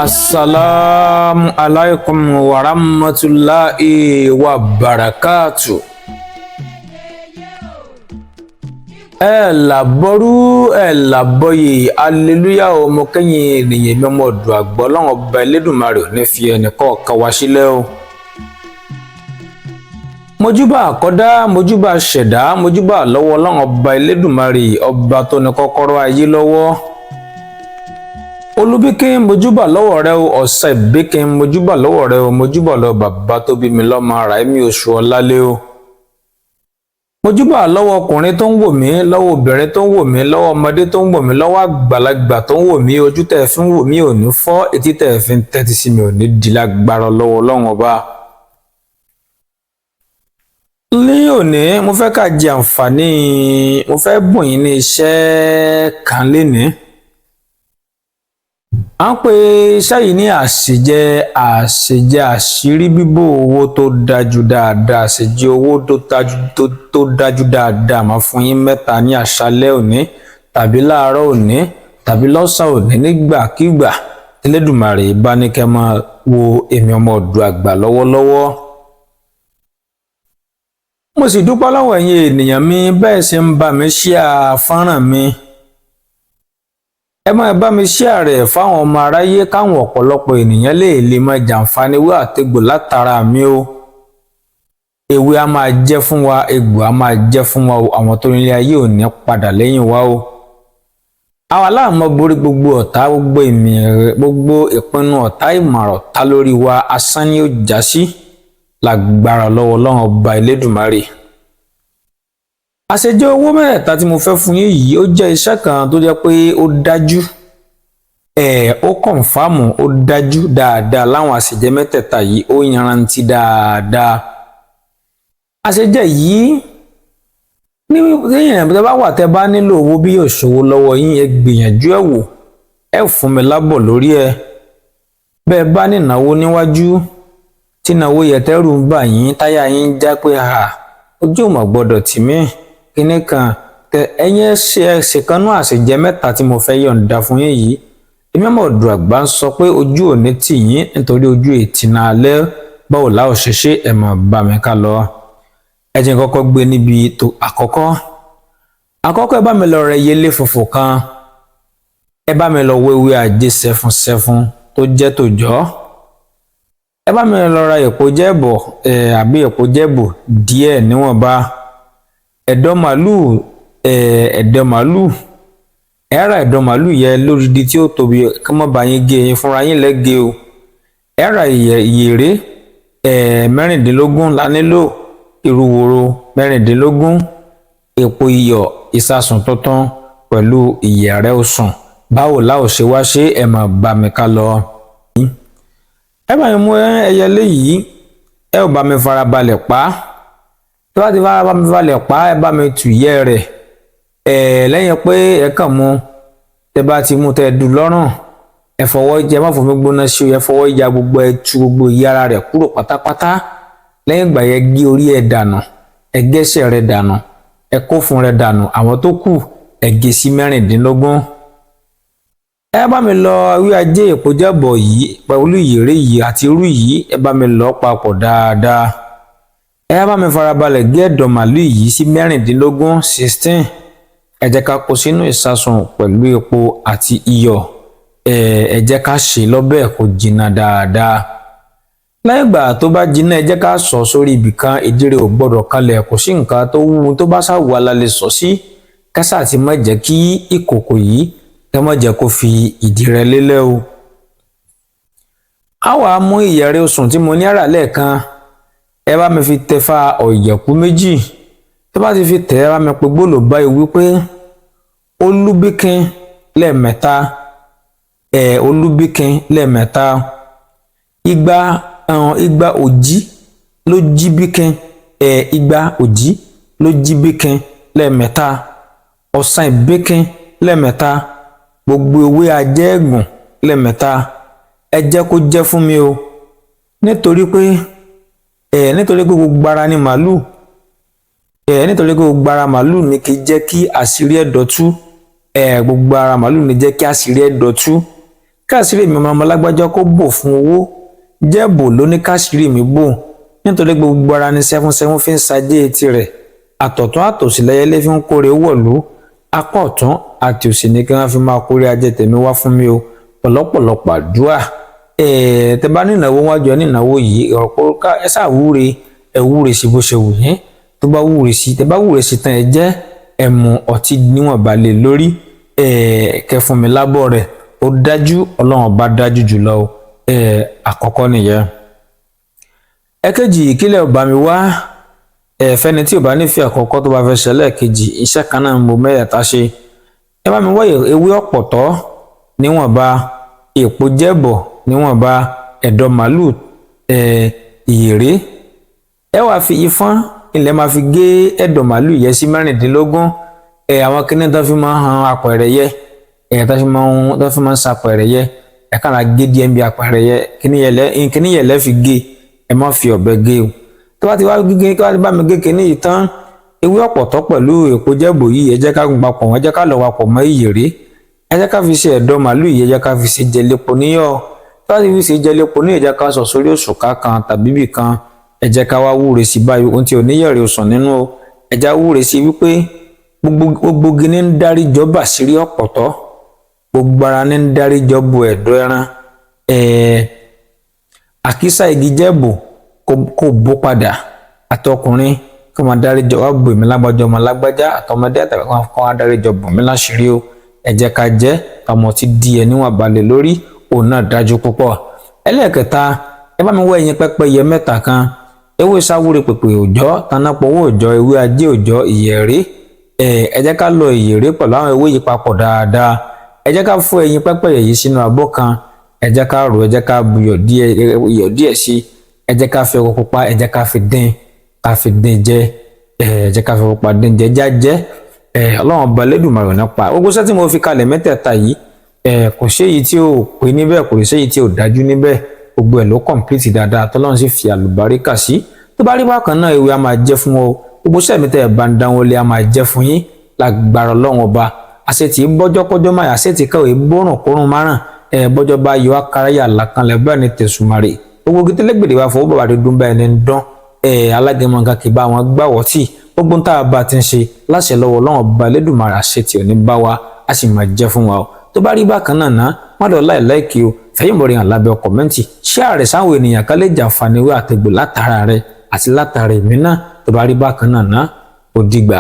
Assalamu alaikum wa rahmatulahi wa barakatu. Ẹ làbọrú, ẹ làbọyè, aleluya o. Mo kẹ́yìn ènìyàn mi, ọmọ ọ̀dọ̀ àgbọ̀, Ọlọ́run ọba Elédùmarè ò ní fi ẹnì kọ̀ọ̀kan wá sílẹ̀ o. Mojúbà àkọ́dá, mojúbà ṣẹ̀dá, mojúbà lọ́wọ́ Ọlọ́run ọba Elédùmarè, ọba tó ní kọ́kọ́rọ́ ayé lọ́wọ́. Olúbíkín, mojúbà lọ́wọ́ rẹ o. Ọ̀sẹ̀ ìbíkín, mojúbà lọ́wọ́ rẹ o. Mojúbà lọ bàbá tó bí mi lọ́mọ, Ràìmí oṣù ọ̀lálẹ́ o. Mojúbà lọ́wọ́ ọkùnrin tó ń wò mí, lọ́wọ́ obìnrin tó ń wò mí, lọ́wọ́ ọmọdé tó ń wò mí, lọ́wọ́ àgbàlagbà tó ń wò mí. Ojú tẹ́ ẹ fi ń wò mí ò ní fọ́, etí tẹ́ ẹ fi ń tẹ́tí sí mi ò ní di lágbára lọ́wọ́ Ọlọ́run ọba. Ní òní, mo fẹ́ ká jẹ àǹfààní, mo fẹ́ bùn yín ní iṣẹ́ kan lénìí. À ń pè iṣẹ́ yìí ní àṣejẹ, àṣejẹ àṣírí bíbò owó tó dájú dáadáa, àṣejẹ owó tó dájú, tó dájú dáadáa. Máa fún yín mẹ́ta ní àṣálẹ́ òní tàbí láàárọ̀ òní tàbí lọ́sàn-án òní, nígbàkigbà Elédùmarè bá ní kẹ́ máa wo èmi ọmọ ọ̀dọ̀ àgbà lọ́wọ́lọ́wọ́. Mo sì dúpẹ́ lọ́wọ́ ẹ̀yin ènìyàn mi, bẹ́ẹ̀ ṣe ń bá mi ṣíà fọ́nrán mi. Ẹ máa bá mi ṣíà rẹ̀ fáwọn ọmọ aráyé, káwọn ọ̀pọ̀lọpọ̀ ènìyàn lè máa jàǹfààní ewé àtegbò látara mi o. Ewé a máa jẹ́ fún wa, egbò a máa jẹ́ fún wa o. Àwọn tó nílé ayé ò ní padà lẹ́yìn wa o. Àwa láàmú borí gbogbo ọ̀tá, gbogbo ìmì, gbogbo ìpinnu ọ̀tá, ìmọ̀ràn ọ̀tá lórí wa, asán ni ó já sí lágbára lọ́wọ́ Ọlọ́run ọba Elédùmarè. Àṣejẹ owó mẹ́ẹ̀ta tí mo fẹ́ fún yín yìí, ó jẹ́ iṣẹ́ kan tó jẹ́ pé ó dájú, ẹ̀ ó kọ̀ǹfàmù, ó dájú dáadáa. Láwọn àṣejẹ mẹ́tẹ̀ẹ̀ta yìí, ó yanrantí dáadáa. Àṣejẹ yìí ní èèyàn tó bá wà, tẹ́ bá nílò owó, bí yóò ṣòwò lọ́wọ́ yín, ẹ gbìyànjú ẹ̀ wò, ẹ fún mi lábọ̀ lórí ẹ. Bẹ́ẹ̀ bá nínáwó níwájú, tí ìnáwó yẹ tẹ́rù ń bà yín, táyà yín ń já pé ha, ojú ò mọ̀ gbọ́dọ̀ tì mí, kinní kan tẹ ẹ̀yin ṣe ẹsẹ̀ kan náà, àṣejẹ mẹ́ta tí mo fẹ́ yọ̀ǹda fún yín yìí, èmi ọmọ ọ̀dọ̀ àgbà ń sọ pé ojú ò ní tì yín, nítorí ojú ètì náà alẹ́. Báwo la ò ṣe ṣe? Ẹ̀ mọ̀ bá mi ká lọ. Ẹ jẹ́ n kọ́kọ́ gbé níbi tó àkọ́kọ́. Àkọ́kọ́, ẹ bá mi lọ rẹ yẹlé funfun kan, ẹ bá mi lọ wéwé ajé sẹfun sẹfun tó jẹ́ tòjọ́, ẹ bá mi lọ ra èpo jẹ́bọ̀ ẹ àbí èpo jẹ́bù díẹ̀ níwọ̀nba, ẹ̀dọ̀ màlúù ẹ, ẹ̀dọ̀ màlúù. Ẹ ra ẹ̀dọ̀ màlúù yẹ lódidi tí ó tóbi, kí wọ́n bá yín gé yín fúnra yín lẹ́gẹ̀ẹ́ o. Ẹ ra ìyèrè ẹ 16 la nílò, ìrúwòrò 16, epo, iyọ̀, ìsasùn tuntun pẹ̀lú ìyẹ̀rẹ̀ osùn. Báwo la ò ṣe wá ṣe? Ẹ̀ máa bá mi ká lọ. Ẹ bá mi mú ẹyẹlé yìí, ẹ ò bá mi farabalẹ̀ pa á. Tó bá ti farabalẹ̀ pa á, ẹ bá mi tù yẹ́ rẹ̀ ẹ. Lẹ́yìn pé ẹ kàn mú, tẹ bá ti mú, tẹ dù lọ́rùn, ẹ fọwọ́ jẹ, má fọwọ́ gbóná sí o. Ẹ fọwọ́ ya gbogbo, ẹ tú gbogbo ìyára rẹ̀ kúrò pátápátá. Lẹ́yìn ìgbà yẹn, gé orí ẹ dànù, ẹ gẹ́sẹ̀ rẹ̀ dànù, ẹ kó fún rẹ̀ dànù. Àwọn tó kù, ẹ gé sí 16. Ẹ bá mi lọ ewé ajé, ìpòjẹ́bọ̀ yìí pẹ̀lú ìyèrè yìí àti irú yìí, ẹ bá mi lọ papọ̀ dáadáa. Ẹ bá mi farabalẹ̀ gé ẹ̀dọ̀ màlúù yìí sí 16, 16. Ẹ jẹ́ ká kó sínú ìsasùn pẹ̀lú epo àti iyọ̀. Ẹ jẹ́ ká ṣe lọ́bẹ̀ kó jinná dáadáa. Lẹ́yìn ìgbà tó bá jinná, ẹ jẹ́ ká sọ sórí ibì kan. Ìdí rẹ̀ ò gbọ́dọ̀ kalẹ̀, kò sí nǹkan tó wúwo tó bá ṣàwù ala lè sọ sí kásá, àti má jẹ́ kí ìkòkò yìí, ẹ má jẹ́ kó fi ìdí rẹ̀ lélẹ̀ o. A wàá mú ìyẹ̀rẹ̀ osùn tí mo ní àrà lẹ́ẹ̀kan, ẹ bá mi fi tẹfa ọ̀yẹ̀kú méjì. Tó bá ti fi tẹ̀, ẹ bá mi pe gbólò báyìí wípé olúbíkin lẹ́ẹ̀mẹ́ta, ẹ̀ olúbíkin lẹ́ẹ̀mẹ́ta, igba igba òjì ló jí bíkin, ẹ̀ igba òjì ló jí bíkin lẹ́ẹ̀mẹ́ta, ọ̀sán ìbíkin lẹ́ẹ̀mẹ́ta, gbogbo ewé ajẹ́gùn lẹ́ẹ̀mẹ́ta. Ẹ jẹ́ kó jẹ́ fún mi o, nítorí pé gbogbo ara ni màálù ẹ, nítorí pé gbogbo ara màálù ni kì í jẹ́ kí àṣírí ẹ̀dọ̀ tú ẹ, gbogbo ara màálù ni jẹ́ kí àṣírí ẹ̀dọ̀ tú. Káṣírí mi ọmọ lágbájá kó bò fún owó jẹ́bò ló ní káṣírí mi bò, nítorí gbogbo ara ní seven seven fi ń sajé tirẹ̀. Àtọ̀tún àtòsí lẹ́yẹlé fi ń kórè wọ̀lú, apá ọ̀tún àti òsì ní kí wọ́n fi máa kórè ajé tèmi wá fún mi o. Pọ̀lọpọ̀lọpọ̀ àdúrà. Tẹ bá nínáwó wájú ẹ nínáwó yìí, ọ̀pọ̀ ẹ ṣáà wúre, ẹ wúre sí bó ṣe wù yín. Tó bá wúre sí, tẹ bá wúre sí tán, ẹ jẹ́ ẹ mu ọtí níwọ̀nba lé lórí, kẹ́ fún mi lábọ̀ rẹ̀. Ó dájú, Ọlọ́run ọba dájú jùlọ o. Àkọ́kọ́ nìyẹn. Ẹ̀kejì, ìkílẹ̀ ọba mi wá fẹ́ni tí ò bá nífẹ̀ẹ́ àkọ́kọ́ tó bá fẹ́ ṣẹlẹ̀ kejì, iṣẹ́ kan náà mo mẹ́ẹ̀ta ṣe. Ẹ bá mi wá ewé ọ̀pọ̀tọ́ níwọ̀nba, èpo jẹ́bọ̀ níwọ̀nba, ẹ̀dọ̀ màálù, ìyèrè. Ẹ wá fi ifọ́n ilẹ̀ máa fi gé ẹ̀dọ̀ màálù yẹ sí 16. Àwọn kinní tó fi máa ń han apẹ̀rẹ̀ yẹ, tó fi máa ń sapẹ̀rẹ̀ yẹ, ẹ kàrà gé díẹ̀ ń bí apẹ̀rẹ̀ yẹ. Kíní yẹn lẹ́ fi gé, ẹ má fi ọ̀bẹ gé o. Tó bá ti wá gígé, tó bá ti bá mi gé kíní yìí tán, ewé ọ̀pọ̀tọ́ pẹ̀lú èpo jẹ́bò yìí, ẹ jẹ́ ká gún papọ̀, ẹ jẹ́ ká lọ papọ̀ mọ́ ìyèrè, ẹ jẹ́ ká fi ṣe ẹ̀dọ̀ màálù yìí, ẹ jẹ́ ká fi ṣe jẹlépo níyọ̀. Tó bá ti fi ṣe jẹlépo níyọ̀, ẹ jẹ́ ká sọ sórí òṣùká kan tàbí ibì kan. Ẹ jẹ́ ká wá wúre sí báyìí, ohun tí oníyẹ̀rẹ̀ òsàn nínú o. Ẹ jẹ́ wúre sí wípé gbogbo gini ń dárí jọ bàṣírí ọ̀pọ̀tọ́, gbogbo ara ní ń dárí jọ bo ẹ̀dọ̀ ẹran, àkísà igi jẹ́bù kò bó padà. Àtọkùnrin kí wọn dárí jọ wá bò mí lágbájá ọmọ lágbájá, àtọmọdé àtàwọn kan wá dárí jọ bò mí láṣìírí o. Ẹ jẹ́ ká jẹ́ ọmọ tí di ẹ níwọ̀n balẹ̀ lórí, òun náà dájú púpọ̀. Ẹlẹ́ẹ̀kẹta, ẹ bá mi wá ẹyin pẹ́pẹ́yẹ 3 kan, ewé sáwúre pèpè òjọ́, tanápọ̀wọ́ òjọ́, ewé ajé òjọ́, ìyẹ̀rẹ́. Ẹ jẹ́ ká lọ ìyẹ̀rẹ́ pẹ̀lú àwọn ewé yìí papọ̀ dáadáa. Ẹ jẹ́ ká fọ́ ẹyin pẹ́pẹ́yẹ yìí sínú abọ́ kan, ẹ jẹ́ ká rò, ẹ jẹ́ ká bu iyọ̀ díẹ̀ sí, ẹ jẹ́ ká fi ọkọ̀ pupa, ẹ jẹ́ ká fi dín, ká fi dín jẹ. Ẹ jẹ́ ká fi ọkọ̀ pupa dín jẹ jájẹ. Ọlọ́run ọba Elédùmarè nípa gbogbo iṣẹ́ tí mo fi kalẹ̀ mẹ́tẹ̀ẹ̀ta yìí, kò sí èyí tí ò pé níbẹ̀, kò sí èyí tí ò dájú níbẹ̀. Gbogbo ẹ̀ ló kọ̀m̀plìtì dáadáa, tọ́lọ́run sì fi àlùbáríkà sí. Tó bá rí bákan náà, ewé a máa jẹ́ fún ọ. Gbogbo iṣẹ́ mi tẹ́ ẹ̀ bá ń dánwó lé, a máa jẹ́ fún yín lágbára Ọlọ́run ọba. Àṣẹ tí bọ́jọ́kọ́jọ́ máa, àṣẹ tí kàwé bórùn kórùn márùn, bọ́jọ́ bá yọ akáráyà làkànlẹ̀ bẹ́ẹ̀ ni tẹ̀sùmarè. Gbogbo gítẹ́lẹ́gbèdè wa fọwọ́ bàbá dúdú bẹ́ẹ̀ ni ń dán. Alágẹmọ nǹkan kì í bá wọn gbàwọ́ tì. Gbogbo ń tá a bá ti ń ṣe láṣẹ lọ́wọ́ Ọlọ́run ọba Elédùmarè, àṣẹ tí ò ní bá wa, a sì máa jẹ́ fún wa o. Tó bá rí bákan náà ná, má lọ láì láìkí o, fẹ̀yìn mọ̀rẹ̀ hàn lábẹ́ kọ̀mẹ́ǹtì, ṣé ààrẹ sáwọn ènìyàn kan lè jàǹfààní wí àtẹ̀gbò látara rẹ àti látara èmi náà. Tó bá rí bákan náà ná, ó dìgbà.